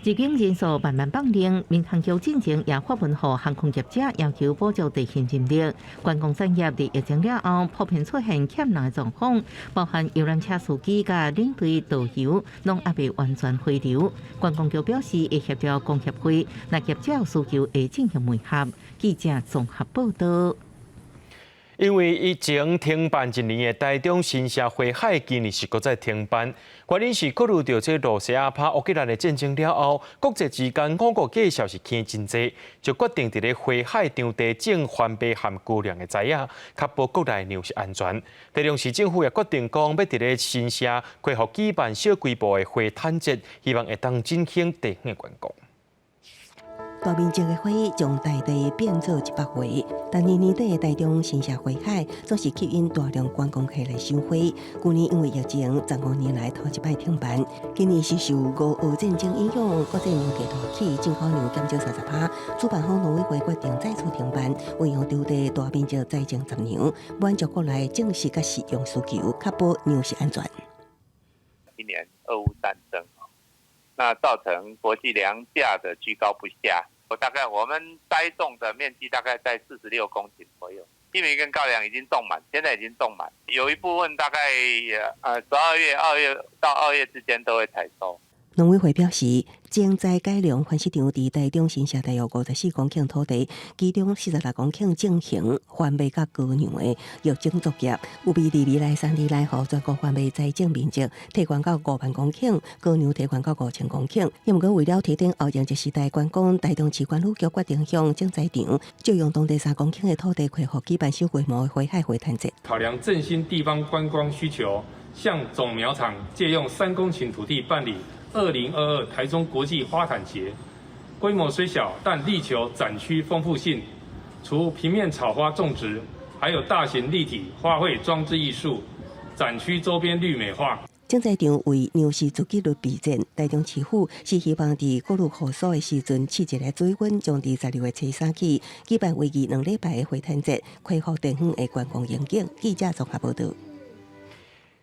入境人數慢慢放量，民航局進前也發文予航空業者要求補足地勤人力。觀光產業佇疫情了後普遍出現欠人的狀況，包含遊覽車司機佮領隊導遊攏猶未完全回流。觀光局表示會協調工協會，若業者有需求會進行媒合。記者綜合報道。因為疫情停辦一年的台中新社花海，今年是閣再停辦。原因是考慮著這羅西亞拍烏克蘭的戰爭了後，國際之間五穀價數是起真濟，就決定佇咧花海場地種番麥和高粱的栽仔，確保國內糧食安全。台中市政府也決定講，欲佇咧新社恢復舉辦小規模的花毯節，希望會當振興地方的觀光。大面積的花將大地變做一幅畫，但年年底的台中新社花海總是吸引大量觀光客來賞花。去年因為疫情，15年來頭一擺停辦。今年是受俄烏戰爭影響，國際糧價大起，進口糧減少30%。主辦方農委會決定再次停辦，運用場地大面積栽種雜糧，滿足國內種植佮食用需求，確保糧食安全。今年俄烏戰爭，那造成國際糧價的居高不下。我大概我們栽種的面積大概在46公頃左右，玉米跟高粱已經種滿，現在已經種滿，有一部分大概12月、2月到2月之間都會採收。農委會表示，種栽改良繁殖場佇台中新社大約54公頃土地，其中46公頃進行番麥佮高粱的育種作業，預備佇未來3年內，予全國番麥栽種面積提懸到5萬公頃，高粱提懸到5000公頃。毋過為了提振後迎接時代觀光，台中市觀旅局決定向種栽場借用當地3公頃的土地，恢復舉辦小規模的花海花毯節。考量振興地方觀光需求，向總苗場借用3公頃土地辦理2022台中國際花毯節，規模雖小，但力求展區豐富性。除平面草花種植，還有大型立體花卉裝置藝術，展區周邊綠美化。種栽場為糧食自給率備戰，台中市府是希望佇穀物復甦的時陣，試一个水溫，將佇12月初3起舉辦為期2禮拜的花毯節，恢復地方的觀光榮景。記者綜合報導。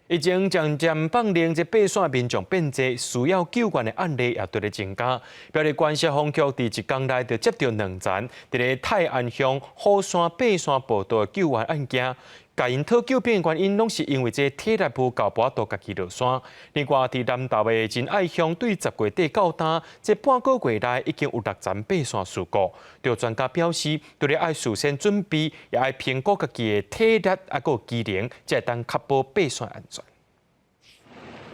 疫情漸漸放量，這爬山民眾變濟，需要救援的案例也佇咧增加。苗栗縣消防局佇一工內就接著兩層，佇咧泰安鄉虎山爬山步道的救援案件，共𪜶討救兵的原因，攏是因為這體力無夠，無法度家己落山。另外，佇南投的仁愛鄉，對10月底到今，這半個月內已經有六層爬山事故。著專家表示，除了愛事先準備，也愛評估家己的體力抑閣機能，才會當確保爬山安全。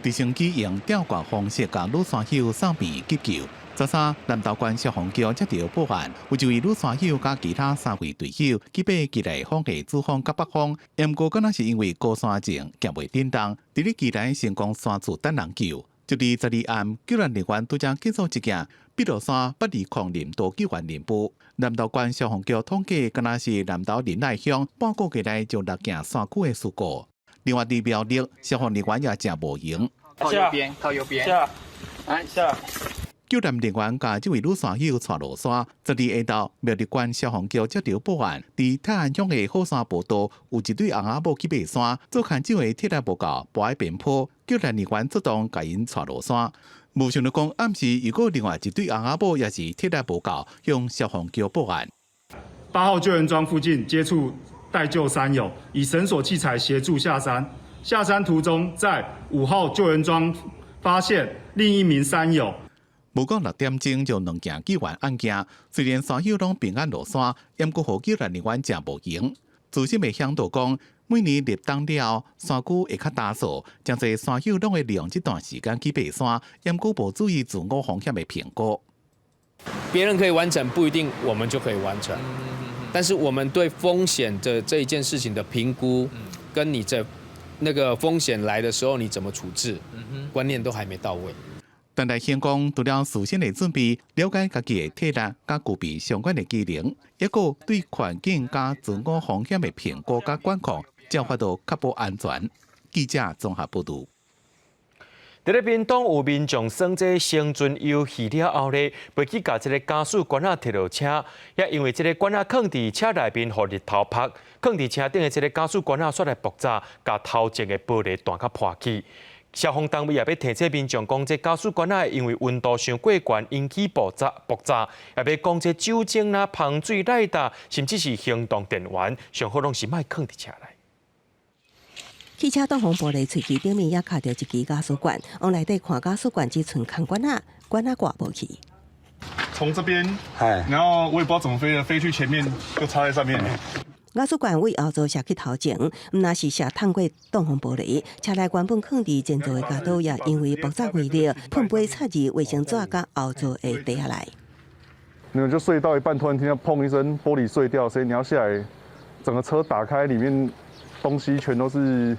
直升機用吊掛方式共女山友送病急救。13南投縣消防局接著報案，有一位女山友佮其他三位隊友去爬基內峰的主峰佮北峰，毋過敢若是因為高山症行袂振動，佇咧基內成功山厝等人救。就佇12暗，救援人員拄才結束一件碧螺山八二空林道救援任務。南投縣消防局統計，敢若是南投仁愛鄉半個月內就六件山區的事故。另外，佇苗栗消防人員也誠無閒。靠右邊，靠右邊。下，來下。救援人員共這位女山友帶落山。12下晝，苗栗縣消防局接著報案，佇泰安鄉的虎山步道有一對翁仔某去爬山，做牽手的體力無夠，跋佇邊坡，救援人員出動共𪜶帶落山。無想著講暗時又閣另外一對翁仔某也是體力無夠，向消防局報案。8號救援樁附近接觸待救山友，以繩索器材協助下山。下山途中，在5號救援樁發現另一名山友。無講6點鐘就兩件救援案件，雖然山友攏平安落山，毋過予救援人員誠無閒。資深的嚮導講，每年立冬了後，山區會較焦燥，誠濟山友攏會利用這段時間去爬山，毋過無注意自我風險的評估。別人可以完成，不一定我們就可以完成。但是我們對風險的這一件事情的評估，跟你在那個風險來的時候，你怎麼處置？觀念都還沒到位。但來香港除了事先的準備，了解家己的體力佮具備相關的技能，抑閣對環境佮自我風險的評估佮管控，才有法度確保安全。記者綜合報導。佇咧屏東有民眾耍這生存遊戲了後咧，袂記共這个家私罐仔提落車，也因為這个罐仔囥佇車內面，予日頭曝，囥佇車頂的這个家私罐仔煞來爆炸，共頭前的玻璃彈甲破去。消防單位也欲提醒民眾講，這家私罐仔因為溫度傷過懸，引起爆炸，爆炸，也欲講這酒精啦、香水、ライター，甚至是行動電源，上好攏是莫囥佇車內。汽車擋風玻璃喙齒頂面也卡著一支瓦斯罐，往內底看瓦斯罐只賰空罐仔，罐仔掛無去。從這邊，然後我也不知道怎麼飛的，飛去前面就插在上面。瓦斯罐為後座射去頭前，毋但是射燙過擋風玻璃，車內原本囥佇前座的鉸刀也因為爆炸威力，噴飛插入衛生紙佮後座的地下內。你們就睡到一半，突然聽到砰一聲，玻璃碎掉，所以你要下來，整個車打開，裡面東西全都是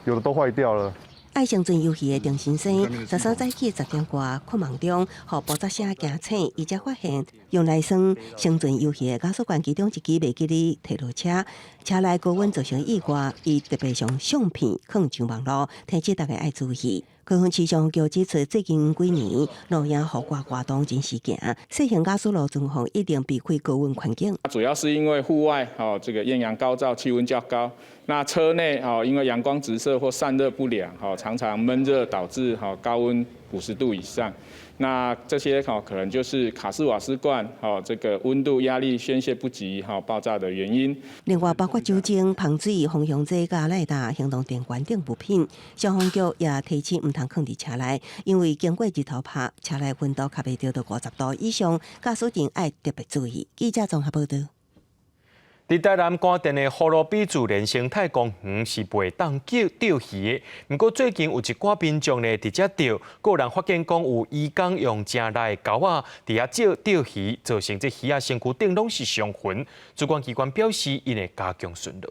有的都壞掉了。愛生存遊戲的鄭先生，13早起10點外，困夢中，予爆炸聲驚醒，伊才發現用來耍生存遊戲的瓦斯罐其中一支袂記得提落車，車內高溫造成意外，伊特別將相片放上網路，提醒大家愛注意。高雄市消防局指出，最近幾年露營戶外活動真時行，細型瓦斯爐存放一定避開高溫環境。主要是因為戶外哦，這個豔陽高照，氣溫較高。那車內哦，因為陽光直射或散熱不良，哈，常常悶熱導致哈高溫50度以上。那這些哈可能就是卡式瓦斯罐哈這個溫度壓力宣洩不及哈爆炸的原因。另外，包括酒精、香水、芳香劑、佮ライター、行動電源等物品，消防局也提醒毋通囥佇車內，因為經過日頭曬，車內溫度較袂著到50度以上，駕駛人愛特別注意。記者綜合報導。佇台南官田的葫蘆埤自然生態公園是袂當釣魚的，毋過最近有一寡民眾呢佇遮釣，閣有人發現講有漁工用誠利的鈎仔佇遐釣釣魚，造成這魚仔身軀頂攏是傷痕。主管機關表示，𪜶會加強巡邏。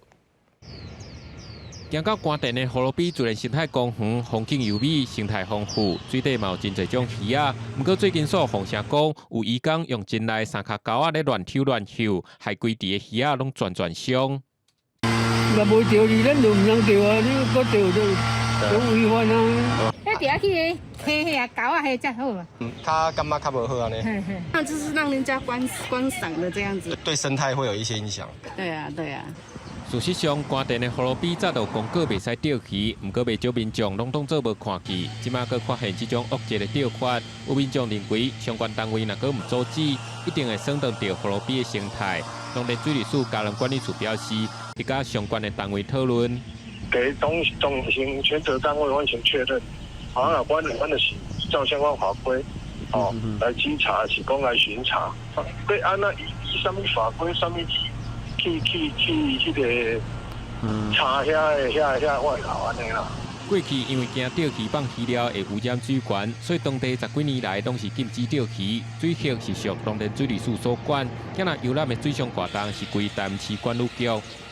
行到官田的葫蘆埤自然生態公園，風景優美，生態豐富，水底嘛有真濟種魚仔。毋過最近煞放聲講，有漁工用真利三跤鈎仔咧亂抽亂翕，害規池的魚仔攏全全傷。若無釣魚，咱就毋通釣啊！你閣釣就就違法啊！彼佇遐去溪遐鉤仔彼才好啊。嗯，較感覺較無好按呢。那就是讓人家觀觀賞的這樣子。對生態會有一些影響。對啊，對啊。事實上，官田的葫蘆埤早就公告袂使釣魚，毋過袂少民眾攏當做無看見。這馬閣發現這種惡質的釣法，有民眾認為相關單位若閣毋阻止，一定會損害著葫蘆埤的生態。農田水利署嘉南管理處表示，會佮相關的單位討論。給總總行權責單位完全確認，好，那關關的是照相關法規，哦，來稽查，是講來巡查。對，啊，那依啥物法規，啥物去去去，彼個查遐个遐遐外勞按呢啦。過去因為驚釣魚放魚料會污染水源，所以當地十幾年來攏是禁止釣魚。水域是屬農田水利署所管，今若遊覽的水上活動是歸台南市管理局，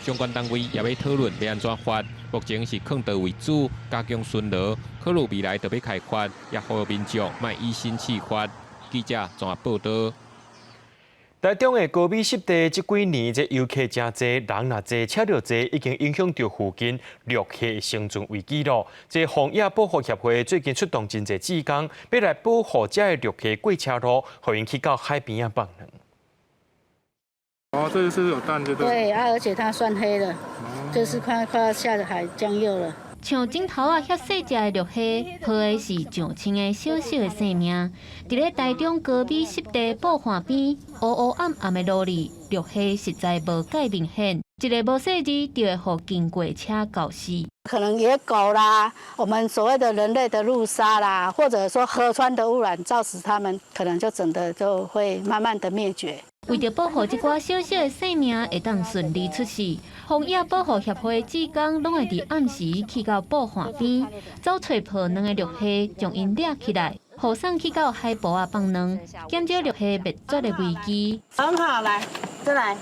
相關單位也欲討論欲按怎罰。目前是勸導為主，加強巡邏，考慮未來著欲開罰，也呼籲民眾莫以身試法。記者綜合報導。台中的高美濕地這幾年，這遊客誠濟，人若濟，車著濟，已經影響著附近綠蝦生存危機咯。這荒野保護協會最近出動真濟志工，欲來保護這个綠蝦過車路，予𪜶去到海邊仔放卵。哦，這個是有蛋就對。對啊，而且它算黑的，就是快快要下海江幼了。像指頭仔遐細隻的綠蝦，抱的是上千个小小的生命。佇咧台中高美濕地布岸邊，烏烏暗暗的路裡，綠蝦實在無蓋明顯，一个無細膩就會予經過車轎死。可能野狗啦，我們所謂的人類的路殺啦，或者說河川的污染，造成它們可能就整個就會慢慢的滅絕。為著保護這寡小小的生命會當順利出世，荒野保護協會志工攏會佇暗時去到布岸邊，走揣抱卵的綠蝦，將𪜶掠起來，護送去到海埔仔放卵，減少綠蝦滅絕的危機。很好，來，再來，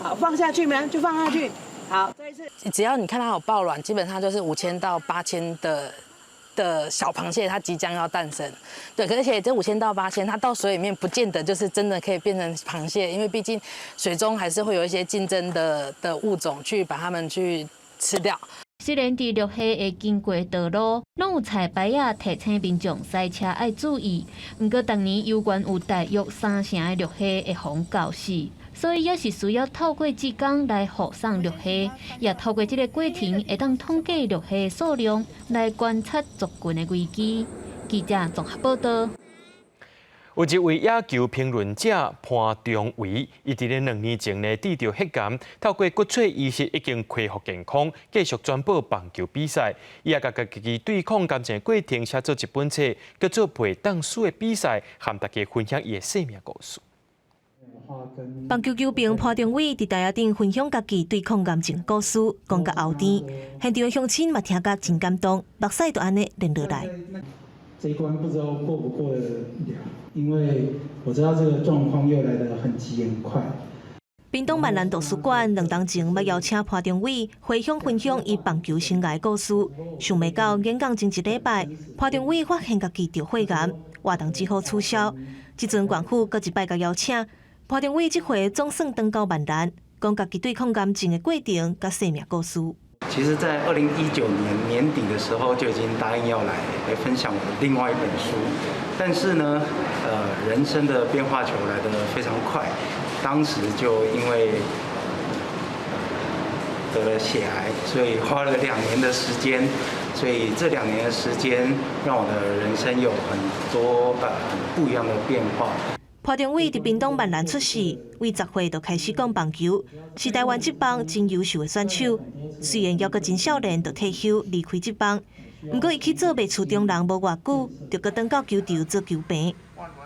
好，放下去沒？就放下去。好，再一次。只要你看它有抱卵，基本上就是5000到8000的小螃蟹，它即將要誕生。對，而且這5000到8000，它到水裡面不見得就是真的可以變成螃蟹，因為畢竟水中還是會有一些競爭的物種去把它們去吃掉。雖然佇綠蝦會經過道路，攏有彩牌仔提醒民眾駛車愛注意。毋過逐年猶原有大約三成的綠蝦會予咬死，所以也是需要透過志工來護送綠蝦，也透過這个過程會當統計綠蝦數量，來觀察族群的危機。記者綜合報道。有一位野球評論者潘中偉，伊佇咧2年前呢得著血癌，透過骨髓移植已經恢復健康，繼續轉播棒球比賽。伊也共家己對抗癌症過程寫做一本冊，叫做《袂當輸的比賽》，和大家分享伊的生命故事。棒球球評潘中偉佇台仔頂分享家己對抗癌症故事，講甲喉甜，現場的鄉親嘛聽甲真感動，目屎就按呢連落來。這一關不知道過不過得了，因為我知道這個狀況又來得很急很快。屏東萬蘭圖書館兩冬前捌邀請潘中偉回鄉分享伊棒球生涯故事，想袂到演講前一禮拜，潘中偉發現家己著血癌，活動只好取消。這陣縣府閣一擺共邀請，潘中偉這回總算轉到萬蘭，講家己對抗癌症的過程佮生命故事。其實，在2019年年底的時候就已經答應要來分享我的另外一本書，但是呢，人生的變化球來得非常快，當時就因為得了血癌，所以花了兩年的時間，所以這兩年的時間讓我的人生有很多很不一樣的變化。潘中偉佇屏東萬蘭出世，對10歲就開始講棒球，是台灣職棒真優秀的選手。雖然猶閣真少年就退休離開職棒，毋過伊去做賣厝中人無偌久，就閣轉到球場做球評。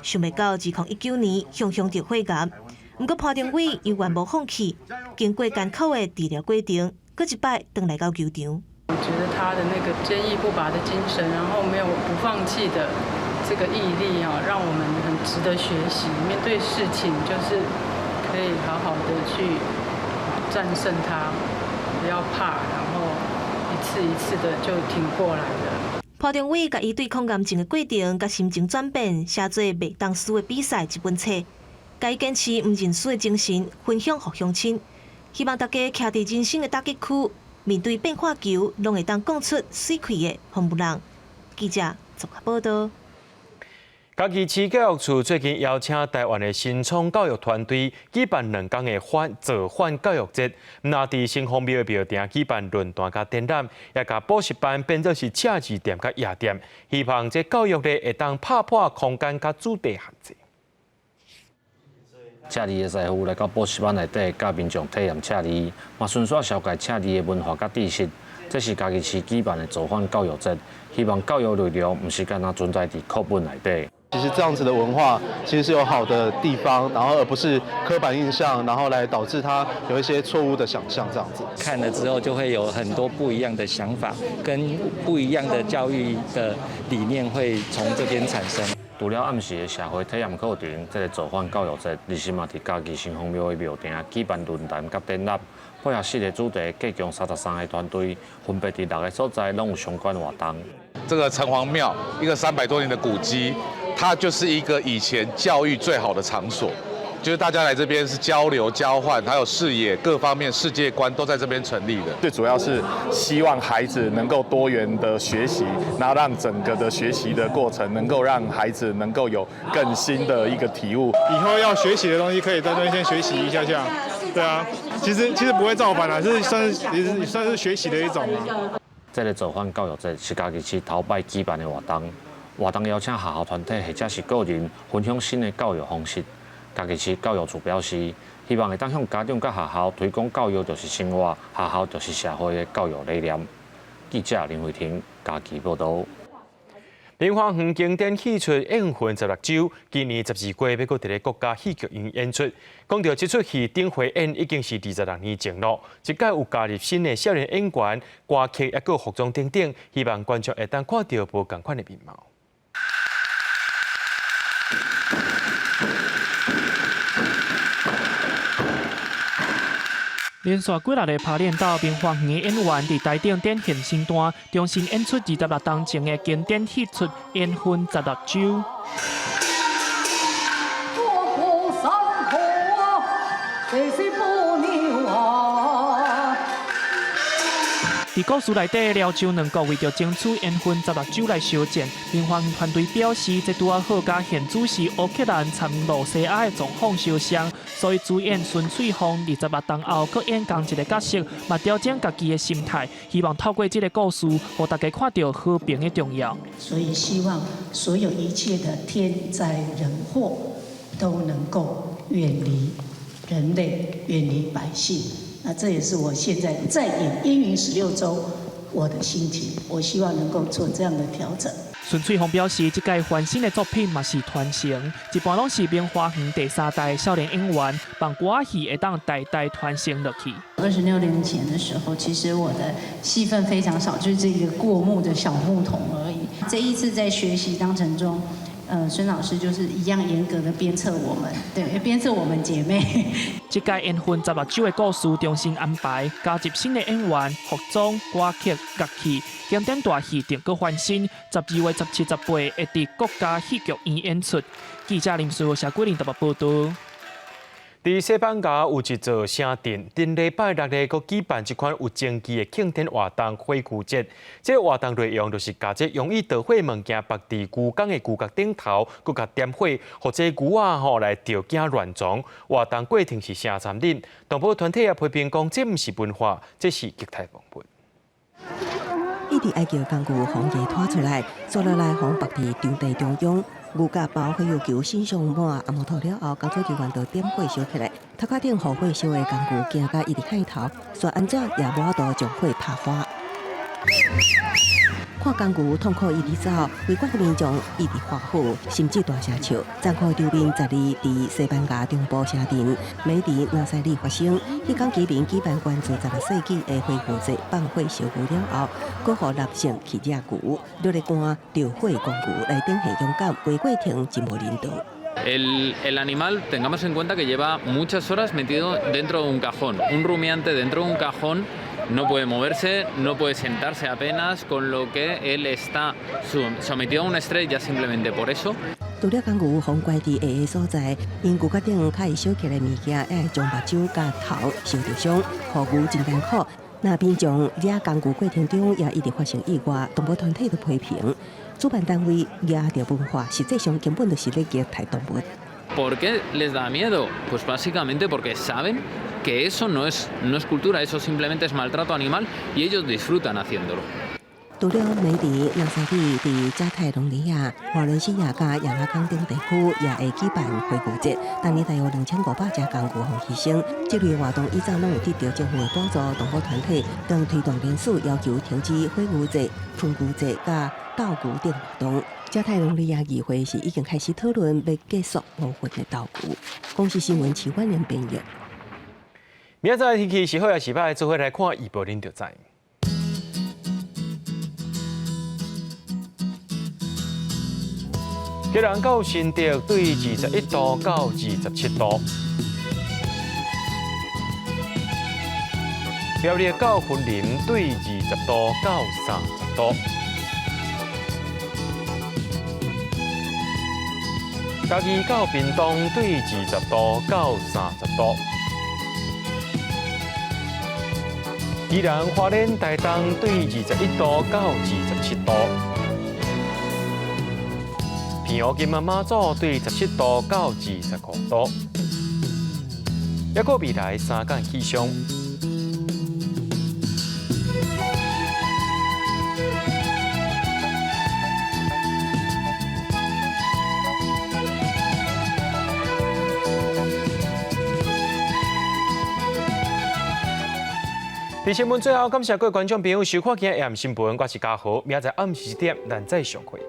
想袂到2019年雄雄著血癌，毋過潘中偉猶原無放棄，經過艱苦的治療過程，閣一擺轉來到球場。我覺得他的那個堅毅不拔的精神，然後沒有不放棄的這個毅力啊，讓我們很值得學習。面對事情，就是可以好好的去戰勝它，不要怕，然後一次一次的就挺過來了。潘中偉共伊對抗癌症的過程，佮心情轉變，寫做《袂當輸的比賽》這本冊，共伊堅持毋認輸的精神，分享予鄉親，希望大家徛佇人生的打擊區，面對變化球，攏會當講出媠氣的風雨浪。記者綜合報道。嘉義市教育處最近邀請台灣的新創教育團隊舉辦2天的反造反教育節，毋但佇城隍廟的廟埕舉辦論壇佮展覽，也共補習班變做是赤字店佮夜店，希望這教育咧會當拍破空間佮主題限制。赤字的師傅來到補習班內底，教民眾體驗赤字，嘛順紲紹介赤字的文化佮知識。這是嘉義市舉辦的造反教育節，希望教育內容毋是干焦存在佇課本內底。其實這樣子的文化其實是有好的地方，然後而不是刻板印象，然後來導致他有一些錯誤的想象。這樣子看了之後就會有很多不一樣的想法，跟不一樣的教育的理念會從這邊產生。除了暗時的社會體驗課程，這个造反教育節，日時嘛佇嘉義城隍廟的廟埕舉辦論壇佮展覽，配合四个主題，共計33个團隊，分別佇六个所在攏有相關活動。這個城隍廟，一個300多年的古蹟。它就是一個以前教育最好的場所，就是大家來這邊是交流、交換，還有視野各方面、世界觀都在這邊成立的。最主要是希望孩子能夠多元的學習，然後讓整個的學習的過程能夠讓孩子能夠有更新的一個體悟。以後要學習的東西可以在這邊先學習一下下，對啊，其實不會造反啦，是算是也算是學習的一種啊。這个造反教育節是嘉義市頭擺舉辦的活動。活動邀請學校團體或者是個人分享新的教育方式。嘉義市教育處表示，希望會當向家長佮學校推廣教育就是生活，學校就是社會的教育理念。記者林慧婷嘉義報道。林花園經典戲曲《緣份十六州》，今年12月欲閣佇咧國家戲劇院演出。講著這齣戲頂回演已經是26年前囉，這擺有加入新的少年演員、歌曲，抑閣服裝等等，希望觀眾會當看著無仝款的面貌。連續幾日的拍練鬥，明華園的演員佇台頂展現身段，重新演出26冬前的經典戲曲《緣份十六州》。過山河啊，這是母牛啊。佇故事內底，寮州兩國為著爭取緣份十六州來相戰，明華園團隊表示，這拄仔好佮現主時烏克蘭參露西亞的狀況相像，所以主演孫翠鳳26冬後閣演仝一个角色，嘛調整家己的心態，希望透過這个故事，予大家看著和平的重要。所以希望所有一切的天災人禍都能夠遠離人類，遠離百姓。那這也是我現在在演《燕雲十六州》我的心情，我希望能夠做這樣的調整。孫翠鳳表示，這屆翻新的作品嘛是傳承，一般攏是明華園第三代少年演員，望歌仔戲會當代代傳承落去。26年前的時候，其實我的戲份非常少，就是這個過目的小牧童而已。這一次在學習當程中，孫老師就是一樣嚴格的鞭策我們，對，鞭策我們姐妹。這屆緣份十六州的故事重新安排，加入新的演員、服裝、歌曲、樂器，經典大戲定閣翻新。12月17、18會佇國家戲劇院演出。記者林書豪、謝桂玲台北報導。佇西班牙有一座城鎮，頂禮拜六咧，閣舉辦這款有爭議的慶典活動——火牛節。這个活動內容就是共這容易著火物件縛佇牛犅的牛角頂頭，閣共點火，予這牛仔吼來著驚亂撞。活動過程是誠殘忍，動保團體也批評講，這毋是文化，這是虐待動物。一直愛叫工具予伊拖出來，煞落來予縛佇場地中央。牛角包火藥球身上抹紅毛塗了後，工作人員就點火燒起來。頭殼頂予火燒的工具驚甲一直害頭，煞按怎也無法度將火拍花。看公牛痛苦一直走，圍觀的民眾一直歡呼，甚至大聲笑。殘酷場面十二佇西班牙中部城鎮美迪納賽里發生。彼工居民舉辦關注16世紀的火牛節，放火燒牛了後，閣予獵聖去掠牛，落咧寒著火公牛來展現勇敢，規過程真無人道。 El animal, tengamos en cuenta que lleva muchas horas metido dentro de un cajón. Un rumiante dentro de un cajón no puede moverse, no puede sentarse apenas, con lo que él está sometido a un estrés ya simplemente por eso. 除了公牛予關佇下个所在，𪜶牛角頂較會燒起來物件，會將目睭佮頭燒著傷，予牛真艱苦。若民眾掠公牛過程中也一直發生意外，動保團體就批評主辦單位掠著文化，實際上根本就是咧虐待動物。 ¿Por qué les da miedo? Pues básicamente porque saben que eso no es cultura, eso simplemente es maltrato animal y ellos disfrutan haciéndolo. 除了美迪、納賽里，佇加泰隆尼亞、華倫西亞佮亞拉岡等地區也會舉辦火牛節，逐年大約2500隻公牛予犧牲。這類活動以前攏有得著政府的補助，動保團體當推動連署要求停止火牛節、噴牛節佮鬥牛等活動。加泰隆尼亞議會是已經開始討論欲結束部分的鬥牛。公視新聞徐婉玲編譯。明仔載天氣是好抑是䆀，做伙來看預報，恁就知。基隆到新竹對21度到27度，苗栗到雲林對20度到30度，嘉義到屏東對20度到30度，宜蘭花蓮台東對21度到27度。澎湖金門馬祖對17度到25度，抑閣未來三工氣象。佇新聞最後，感謝各位觀眾朋友收看今日的新聞，我是嘉豪，明仔載暗時7點，咱再相會。